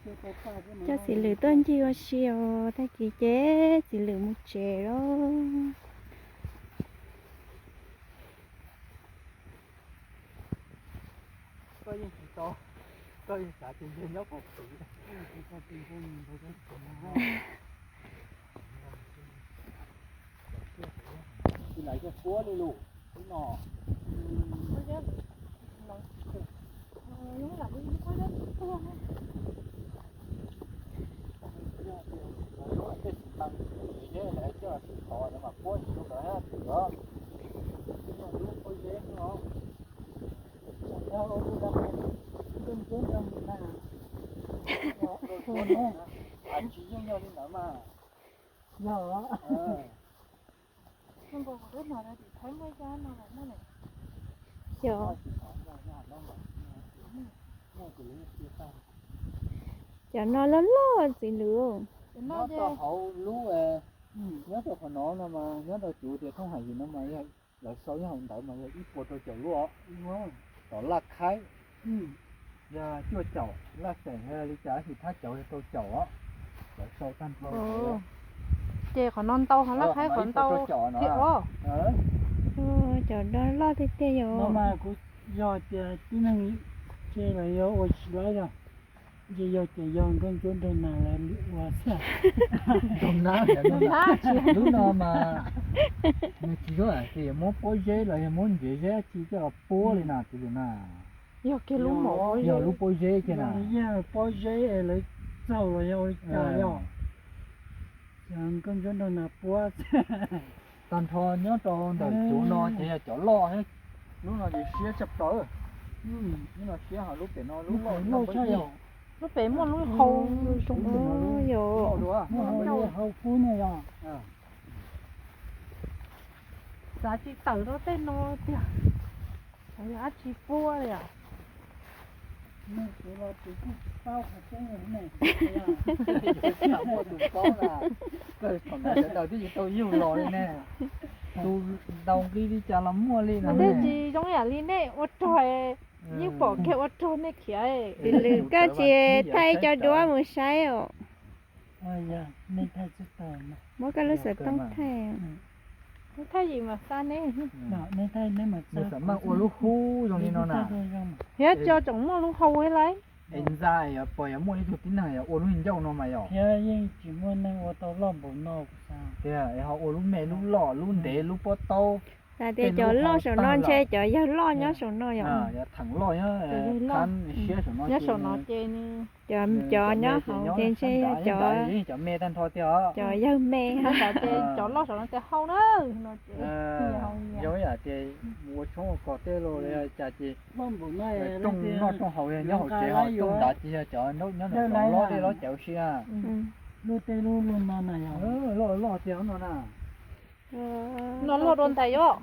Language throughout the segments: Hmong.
Coj txiv lwm tuaj ncig ua si os, tag kis ces txiv lwm mus tsev lawm. Koj yeej tsis tau, koj yeej xav tias yog nyob pov txwv. Tsis lam yog puab li lus no. Yog tias lawv lub tej tsis tau, lawv coj tsis tau, lawv mam puab tsis tau lawv hab tsis yog. Lub pob zeb no, yog ua lub dab, ntuj ntsuab nrog mus na. Tsis yeej yog li ntawd mas. Yog. Yog. Cov no loj loj txiv lwm. Nyob rau hauv lub, nyob rau qhov no no mas nyob rau cuv tias thooj hais yim no mas yog lawv sau nyob hauv ntawd mas yog ib puas rau caum lub os. Tom laj khaib yog cuaj caum, laj xeem li cas tab sis thab cauv yog rau caum os. Lawv sau tag nrho. Ces qhov no ntau, qhov laj khaib qhov ntau thiab os. Cov no loj tiag tiag yog. No mas kuv yog tias tib neeg ces lawv yuav ua tsis laib yog. Ces yog ces yog nkauj ntsuab nraug nas lawv ua xwb. Lub no mas nws tsis yog tias muab pob zeb los yog muab ntsev zeb tsis coj los puab li na txiv lwm na. Yog kiag lub, yog lub pob zeb kiag na. Yog pob zeb es lawv txaug los yog ua li cas yog. Nkauj ntsuab nraug nas puab. Tag nrho nyob rau ntawm cuv no ces yog cov loj, lub no ces siab tshaj plaws. Lub no siab, ho lub pem no lub loj loj. Lub pem muaj lub hau zoo, yog hau kub no yog. Xav tsis tawm rau tej no tiag. Yog dab tsi puab li os. Muaj tus paub qhov tseeb ne. Thaum ntawd sawv daws twb tsis tau yug los li ne. Tus ntaus nqi li cas los muaj li no. Twb tsis zoo yam li nej ua rog, yeej pom kiag ua rog nej khiav. Txiv lwm koj tsis thaij cov duab mus saib os. Muab koj lub xov tooj thaij. Thaij yim mas xa ne. Nws xam maj ua lub hub zoo li no na. Thiab tso tsoom muaj lub hau lawm. Es ntxa puas yuav muaj ib tug tib neeg yuav ua lub ncauj no mas yog. Thiab yeej tsis muaj neeg ua tau loj npaum no kuv xav. Tiag, es ho ua lub me lub loj, lub ntev lub pob taub. Xav tias cov loj saum no ntshe cov yawg loj nyob saum no yom. Yog theem loj nyob, thab siab saum no, nyob saum no ces cov nyob hauv ces ntshe yog cov me tag nrho tiag os. Cov yawg me. Xav tias cov loj saum no ces hau na, no ces yog ib yam tias mus ua tshoob ua kos tej los li cas ces rooj noj rooj haus nyob hauv tsev, ho rooj nrad ces yog cov nyob ntawm lob dej lob cawv si na. Lub tej lub loj no na yog. Loj loj tiag no na. No loj dua ntais os.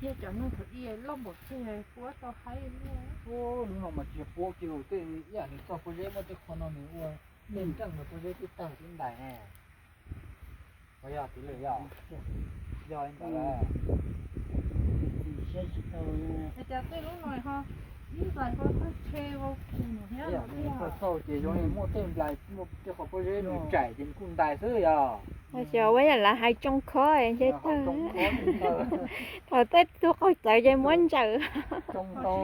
Thiab cov no thaum ub loj npaum tshaj puab tau haib. Lub no mas tsis yog puab kiag, tej ib yam nws txog pob zeb muaj tej qho no nws ua tej nreej los pob zeb twb tawg twb ntais ne. Yog txiv lwm yog, yog li ntawd lawm. Cas tej lub no ho ib nplais ho txawj tshe vau khus thiab. Txaug ces zoo li muaj tej nplais, muaj tej qhov pob zeb nws tsaim ces nws kuj ntais xwb yog. Xyov ua yam lawv hais tsoo khob ntshe tawg. Thaum tej tug qaug txawv ces muab ntsaws. Tsoo tau,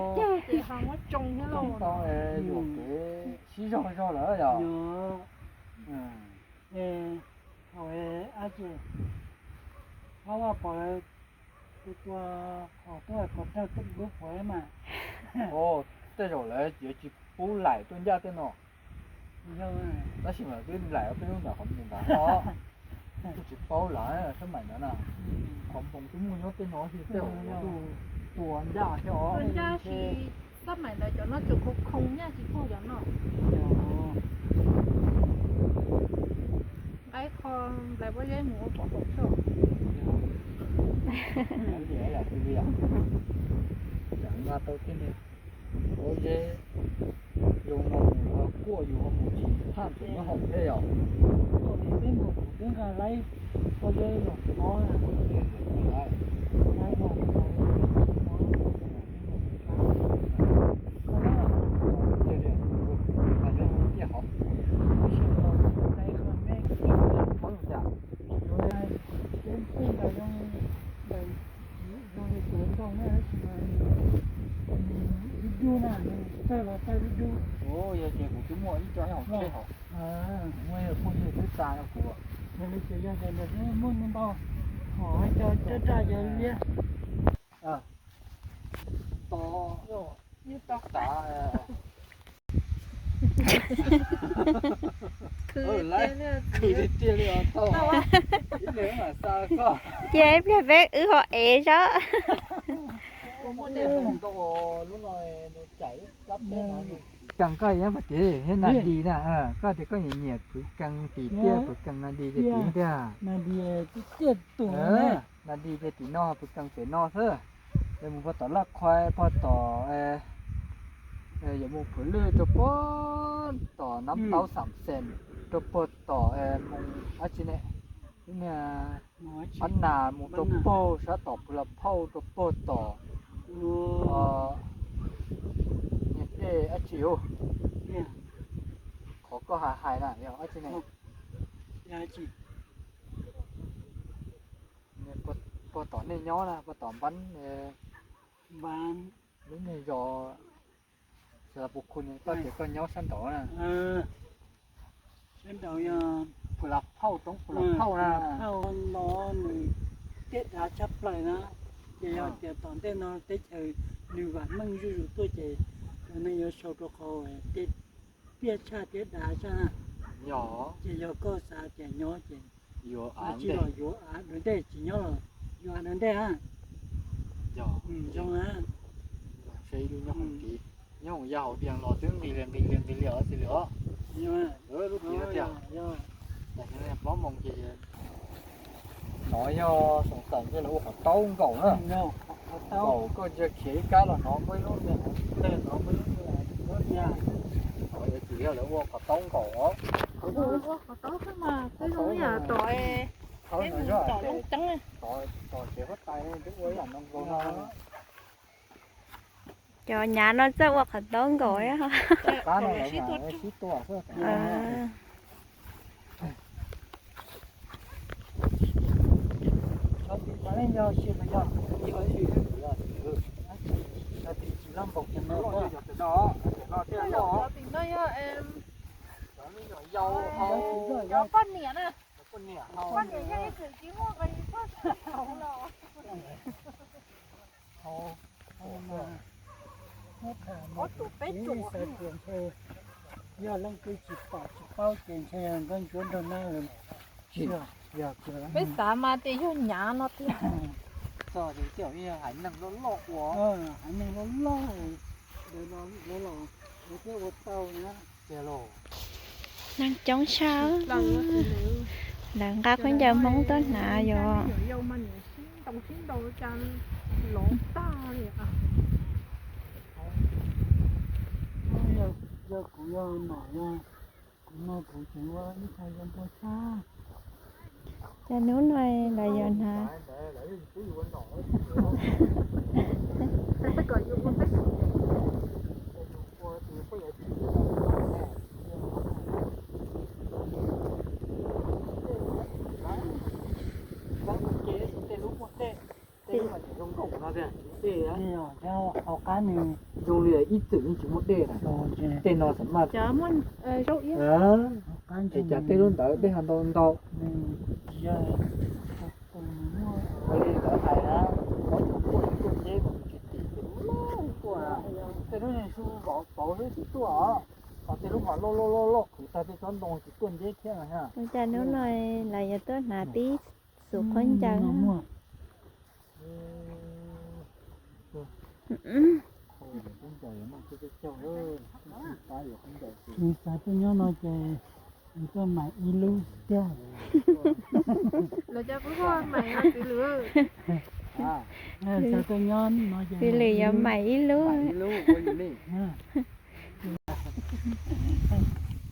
yuam kev sib zog zog lawm yog. Thaum ab tsi, Hmoob Vaj Pov lawv tua, tua tuaj kom raug tej lub puav mas. Tej zaum lawv yuav tsis pub laim tuaj ncaj tej no. Tab sis mas twb laim peb lub ntawm qhov mus ntawd os. Kuj tsis paub lawm sab maim ntawd na. Qhov npoos twb muaj nyob tej no xwb, tej zaum yuav tua ncaj thiab os. Tua ncaj tsis, sab maim ntawd cov no tseem khoo khoo ncaj tsis pub cov no. Nqa ib qho nplais pob zeb mus ua pov haum xwb. Nqa tau tej pob zeb zoo no mus ho kuaj yus ho mus tsis thaj ntxuav nyob hauv thiab yom. Thaum peb mus Laib ua yog los qhov laib los Yog ces kuv twb muaj ib co hauv tsheb hauv. Muaj ib phooj ywg twb xa rau kuv. Yog li ces yog tias muaj ntau hom hais co cov raj yog liab. To, ib to tav. Khwv tiag tiag li os tau. Ib pliag mas xa koj. Cia ib pliag peb wb ho ev zog. Kab koj yog tias thiab na di na, koj tias koj nyiam nyiam phwv kees tim tiaj phwv kees na di ces tim tiaj. Na di ces tim no phwv kees pem no xwb. Ces mus puag tom Laj Qhua, puag tom, yuav mus Phwv Lwj rau puag tom Nab Taub Xam Xees, rau puag tom mus dab tsi ne, Pab Nas mus rau puag sab tom Phwv Las Phauj rau puag tom niag dej dab tsi u, qhov koj hais hais na yog dab tsi ne. Puag tom nej nyob na, puag tom Npab, lub niag zos Xav Las Pus Khus ne, koj tias koj nyob sab nraud na. Sab nraud yog Phwv Las Phauj, roob Phwv Las Phauj na. Phauj no nws tiaj dav tshaj plaws na. Ces yog tias tom ntej no teb chaws nws vam meej zuj zus tuaj ces cov neeg yuav sau rau qhov tiaj piaj tshaj tiaj dav tshaj na. Ces yog koj xav tias nyob ces yuav av ntej, yuav av dua ntej, tsis nyob los yuav av dua ntej a. Zoo na. Nyob hauv yaj hauv diav los twb nqis li nqis li nqis li os xws li os. Lub tid tiag. Plaub moos ces no yog xoom xeem ces lawv ua qhov taub nkaus na. Nkaus koj ntsia khiav ib kab los hnov muaj ib lub niag tej no muaj ib lub niag, yuav tsum yog lawv ua qhov taub nkaus os. Ua qhov taub xwb mas twb zoo ib yam tom, tom tsev huab tais twb ua ib yam no nkaus no. Cov nyav no txawj ua qhov taub nkaus. Cov poj niam na. Poj niam yeej ib txwm tsis muaj qhov poj niam los. Ob tug peb tug ntshe yog leej twg tsis pom tsis paub ces ntshe yog nkauj ntsuab nrog na. Peb xav mas tias yog nyav no tiag. Txog ces haiv neeg loj loj ua, haiv neeg loj loj, lawv thiaj ua tau na. Neeg coob tshaj, lawv nqa khaub ncaws Hmoob tuaj hnav yom. Yog kuv yog nom, kuv no kuv tseem ua ib qho zoo nkauj tshaj. Cas hnub no lawv yuav hnav, hauv qab nws zoo li ib txwm yeej tsis muaj dej na. Tej no xam maj, es cas tej lub ntawd dej ho ntau ntau. Ua li ntawd hais na, ob tug tuaj tuaj nceb mas tsis tim, tuaj tej lub niag su vauv xwb tsis tuaj os. Ho tej lub ho loj loj loj loj qhwv tag tej tsob ntoo tsis tuaj nceb thiab na. Ua cas hnub no lawv yuav tuaj hnav tib xus khaub ncaws. Nws xav tuaj nyob no ces nws tuaj mais ib lub tiag. Lawv cov kuv tuaj mais no txiv lwm. Xav tuaj nyob no ces txiv lwm yuav mais ib lub.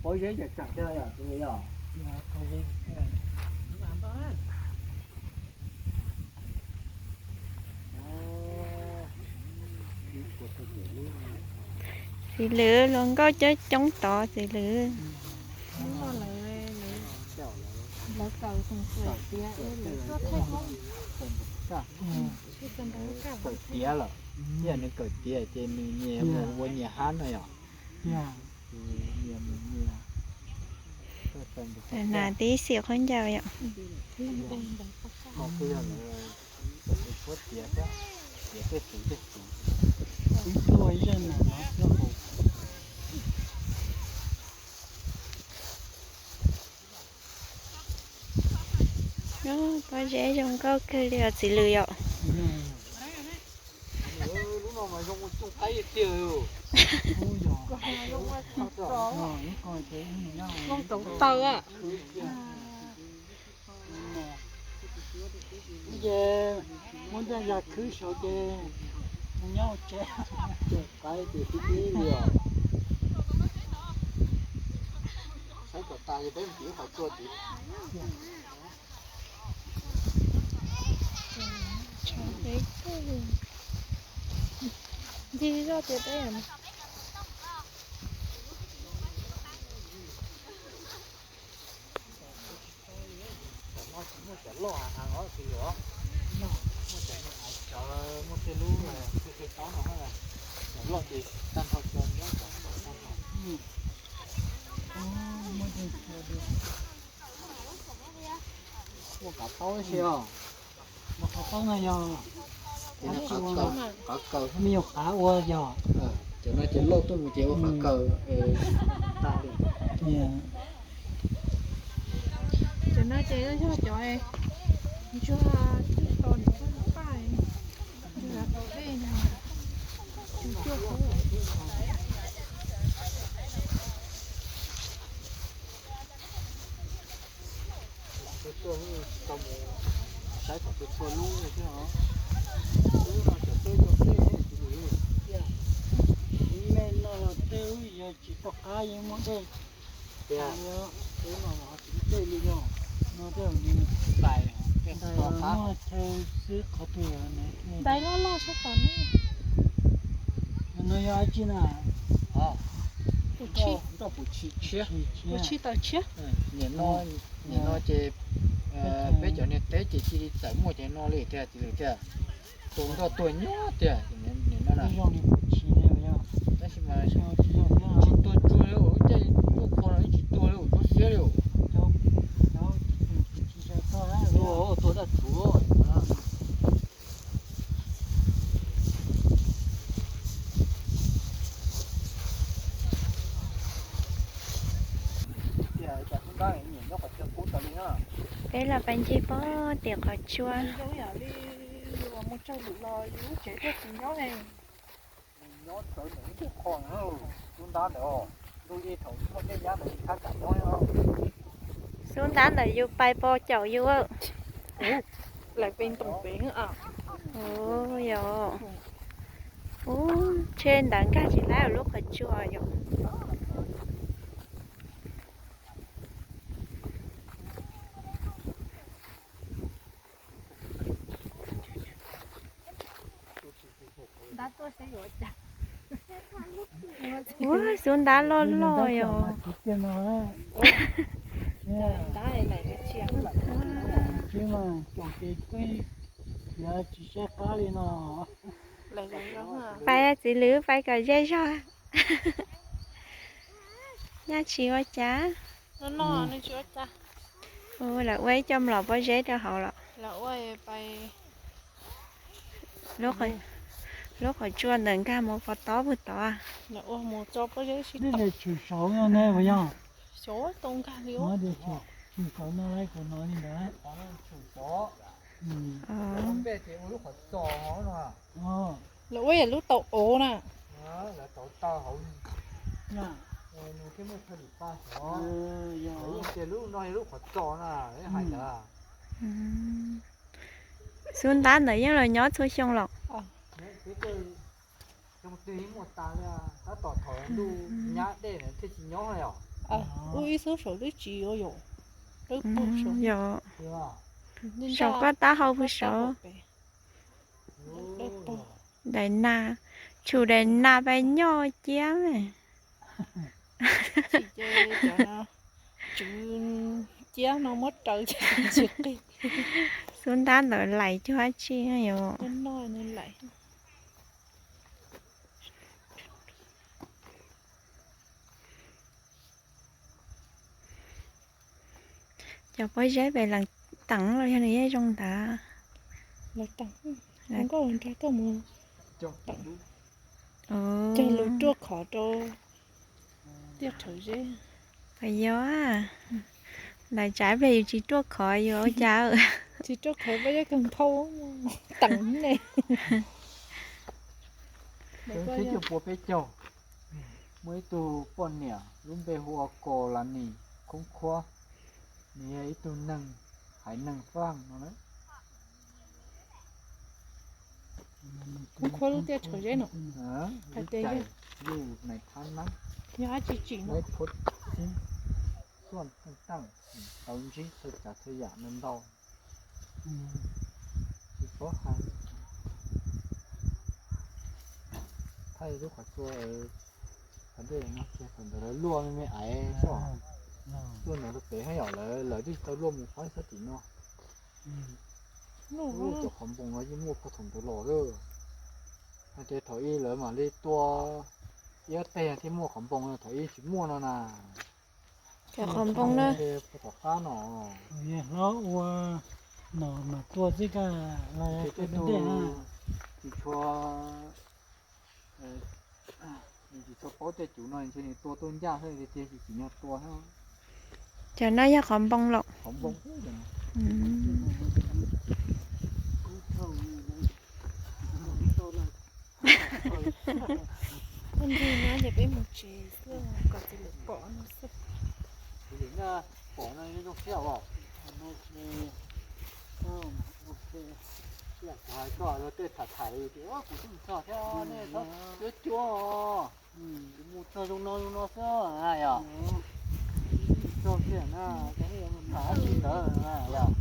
Pauv zeb yam tseem thiab yom, txiv lwm yom. Txiv Lwm, hluas nkauj coob coob tod txiv Lwm. Kawm tiav lawm, yog nws kawm tiav ces nws nyias mus ua nyias hab no yom. Nas tib xim khaub ncaws yom. Pob zeb zoo nkauj kawg li os txiv Lwm yom. Ces muab ncaj yas khwb saud ces mus nyob ua tsev. Qaib ces tib tib li os. Saib kom tas ces peb mus tim lub qhov tsua tid. Ncig zoj tias peb Tam no tsis muaj cov loj heev os txiv Lwm, muaj cov me aiv tsawv, muaj tej lub qe qe tob no, cov loj ces tag nrho cov nyob cov tsawv tag nrho. Muaj qav taub si os, muaj qav taub no yog qav kaws, me nyuam qav ua yog, cov no ces loj tuaj mus ces ua qav kaws tas li. Cov no ces yog cov ntsuag twb tau nws paj, nws tau dej no, nws cuaj kub. Saib kom txhua txhua lub thiab os. Lub no cov teb cov teb, me no los tej lub yog tsis tau qab yeej muaj dej. Tias, lub no mas tsis muaj dej li no, no tej ntais, ntais muaj chaw xwb qhov twg. Ntais loj loj sab tom ne. No yog dab tsi na? Nroj puv tshis, puv tshis taws tshiab. Nim no ces peb cov niag teb ces cia li txawm muaj cov no li tiag txiv Lwm tiag. Tus nroj tuag nyob tiag nim no na. Tab sis mas tsis tuag tsuag li, ua lub caij tuaj qhua no tsis tuag li, ua lub xiab li. Tuag daj tshuv. Peb los pais ncig pog tim qhov tsua. Xub ntab ntawm yus pais pog caum yus. Lawv pes ntoos pem. Yog. Ub, tshe ntawd nkag tsis laib lub qhov tsua yom. Ua xub ntab loj loj yom. Pais txiv Lwm, pais kom ze zog. Nyaj tsis ua cas. Lawv ua ib co mlom pob zeb rau hauv los. Lub qhov tsua ntawm nkag mus pov tob puag tod. Tshwm saud no ne puas yog? Tshwm saud no lawm kuv hnov li ntawd. Lawv ua yam lub tau ov na. Xub ntab ntawd yeej los nyob txhua xyoo los? Tab tom thaum ntuj nyab dej thiaj tsis nyob os. Ua ib xub saum lub tsis ua yom. Yog. Saum koj taub hau puag saud. Daim nas, Tshum daim nas pais nyoj ciab me. Tsis ces cov no, tswv ciab no muab raws ces tsis qig. Xub ntab ntawd laim cuag dab tsi no yom. Noj nws laim. Cov pob zeb pem lees teem los yog nws yeej zoo ntawd. Lawv teem, nkauj nrog tuaj mus teem. Cog lus ruaj khov rau tiaj rhawv zeb. Puas yog? Ntawm tsav pliag yus tsis ruaj khov yuav ua cas? Tsis ruaj khov peb yeej kawg nphau teem ne. Xyoo txhiab cuaj pua peb caug, muaj ib tug poj niam lub npe hu ua Kos Las Nis Khoob Khuab, nws yog ib tug neeg haiv neeg Fab no. Khoob Khuab lub tiaj rhawv zeb no, hais tias yog, yog dab tsi tsim no, tau ntsib txhua tsav txhua yam ntau ntau. Tsis paub hais, thaij lub qhov tsua, qhov dej no kiag thaum ntawd lawv luaj me me aiv xwb. Luaj ntawd rau pem hab yom, lawv twb tsis tau luaj mus qhov sab tim no. Cov qhov npoo no yeej muaj puag thaum ntawd los lawm. Hais tias thaum ub lawv mam li tua iab teg thiaj muaj qhov npoo no, thaum ub tsis muaj no na. Cov qhov npoo na, puag tom qab no. Hlob ua no mas tua txij kaj los tej tug tsis tshua, nws tsis tshua paub tej cuv no ntshe nws tua tuaj ncaj xwb tiag, tsis tsim nyog tua. Cov no yog qhov npoo los? Qhov npoo. Ua ntej no ces peb mus tsev xwb kom txiv lawv pom no xwb. Pom no zoo siab os. Kuv hais koj los tej tham tham li tias kuv twb mus txog thiab nej txhob cuab cuab. Kuv mus txog zoo no zoo no xwb yom. Txog kiag na, tham dab tsi ntawd yom.